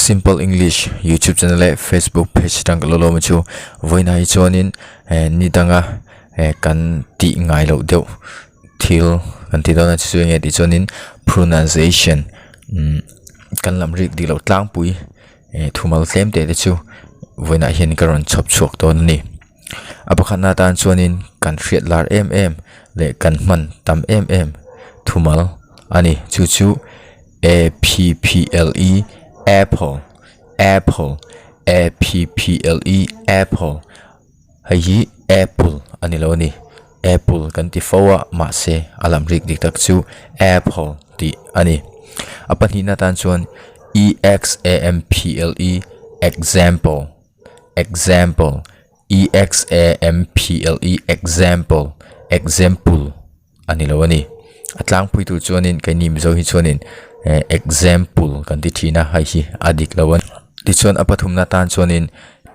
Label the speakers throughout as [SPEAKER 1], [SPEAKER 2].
[SPEAKER 1] Simple English YouTube channel leh Facebook page atang ka lo lawm a chu vawiinah hi chuanin eh ni danga eh kan tih ngai loh deuh thil kan ti dawn a chu chu enge tih chuanin pronunciation umm kan lam rik dik loh tlangpui eh thumal tlem te te chu vawiinah hian ka rawn chhawp chhuak dawn a ni. A pakhatna atan chuanin kan hriat lar em em leh kan hman tam em em thumal a ni chu chu a p p l e apple apple a p p l e apple hei hi apple a ni lo a ni apple kan ti fo a mahse a lam rik dik tak chu apple tih a ni a pahnihna atan chuan e x a m p l e example. Example, E X A M P L E Example, Example a ni lo a ni. A tlangpui tur chuanin keini Mizo hi chuanin eh example kan ti thin a, hei hi a dik lo a ni. Tichuan a pathumna tan chuanin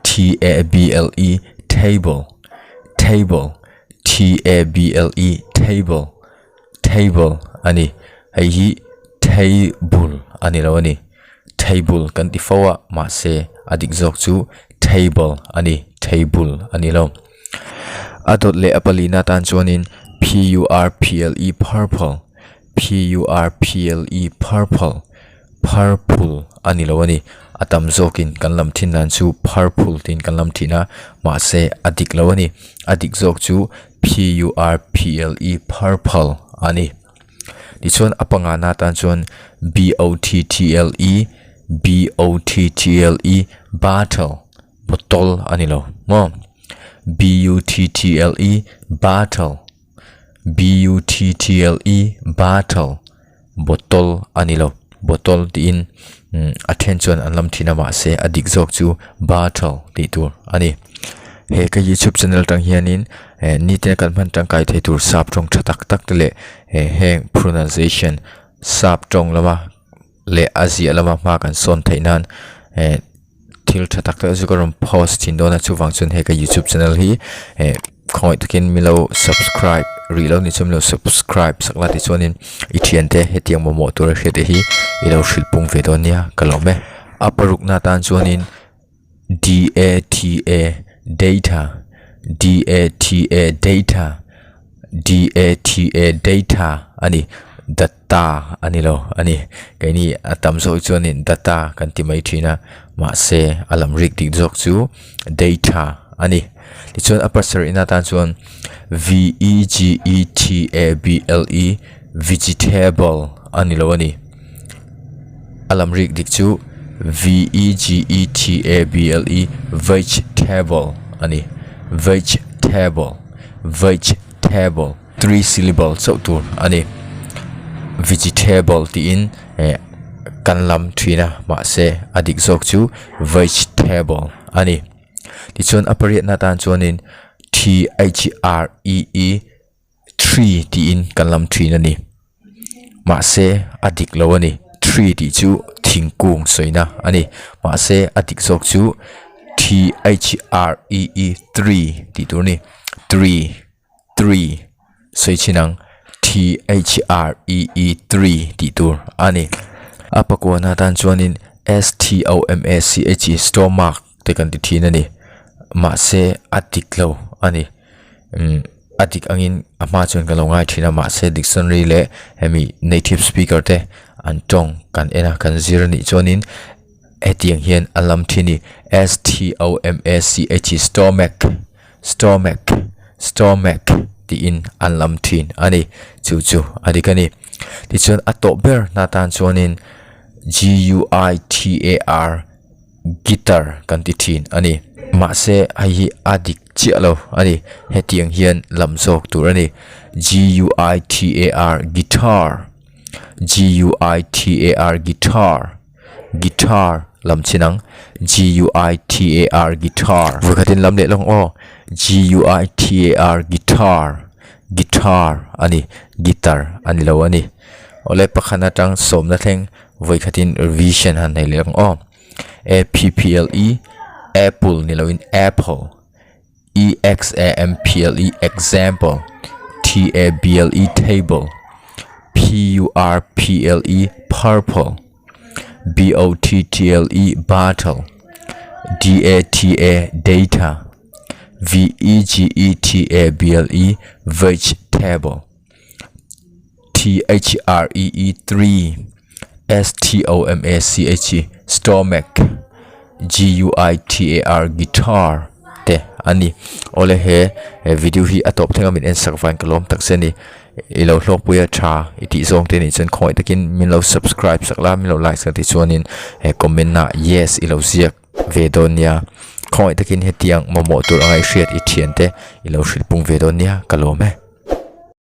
[SPEAKER 1] T A B L E Table, Table, T A B L E Table, Table a ni. Hei hi table a ni lo a ni. Table kan ti fo a mahse a dik zawk chu table a ni table a ni lo. A dawt leh a palina tan chuanin P U R P L E purple P U R P L E purple purple a ni lo a ni. A tam zawkin kan lam thin dan chu purple tiin kan lam thin a mahse a dik lo a ni. A dik zawk chu P U R P L E purple a ni. Tichuan a pangana atan chuan B O T T L E B O T T L E bottle bottle a ni lo maw B U T T L E bottle B U T T L E bottle bottle a ni lo bottle tiin a then chuan an lam thin a mahse a dik zawk chu bottle tih tur a ni. He ka youtube channel atang hianin eh nite kan hman tangkai thei tur sap tawng tha tak tak te leh eh heng pronunciation sap tawng lama leh a ziah lama hma kan sawn theih nan eh thil tha tak tak chu ka rawn post thin dawn a chuvang chuan hei ka youtube channel hi eh khawngaih takin min lo subscribe rih lo ni chuan min lo subscribe sak la tichuanin i thiante hetiang mamawh tur a hriat te hi i lo hrilh pung ve dawn nia ka lawm e a parukna atan chuanin D A T A data D A T A data D A T A data a ni data a ni lo a ni keini a tam zawk chuanin data kan ti mai thin a mahse a lam rik dik zawk chu data a ni tichuan a pasarih na atan chuan V E G E T A B L E vegetable a ni lo a ni. A lam rik dik chu V E G E T A B L E vegetable a ni vegetable vegetable three syllable chauh tur a ni vegetable tiin eh kan lam thin a mahse a dik zawk chu vegetable a ni tichuan a pariatna atan chuanin T H R E E Tree tiin kan lam thin a ni. Mahse a dik lo a ni. Tree tih chu thingkung sawina a ni. Mahse a dik zawk chu T H R E E three tih tur a ni. Tree tree sawi chhin ang T H R E E three tih tur a ni. A pakuana atan chuanin S T O M A C H stomach te kan ti thin a ni. Mahse a dik lo a ni. Umm a dik angin a hma chuan ka lo ngai thin a mahse dictionary leh hemi native speaker te an tawng kan en a kan zir anih chuanin hetiang hian a lam thin a ni s t o m a c h stomach stomach stomach tiin an lam thin a ni chu chu a dik a ni tichuan a tawp ber hna tan chuanin g u i t a r. Guitar kan ti thin a ni. Mahse hei hi a dik chiah lo a ni. Hetiang hian lam zawk tur a ni. G U I T A R guitar G U I T A R guitar guitar lam chin ang G U I T A R guitar vawikhatin lam leh lawng aw G U I T A R guitar guitar a ni guitar a ni lo a ni. Awle pakhat atang sawmna thleng Vawikhatin revision han nei leh ang aw. A P P L E apple ni loin apple E X A M P L E example T A B L E table P U R P L E purple. B O T T L E bottle D A T A data V E G E T A B L E vegetable T H R E E three S T O M A C H E stomach G U I T A R guitar te a ni awle he video hi a tawp thleng a min en sak vang ka lawm tak se ni i lo hlawkpui a tha i tih zawng te nih chuan khawngaih takin min lo subscribe sak la min lo like sak tih chuanin he comment ah yes i lo ziak ve dawn nia khawngaih takin hetiang mamawh tur anga i hriat i thian te i lo hrilh pung ve dawn nia ka lawm e.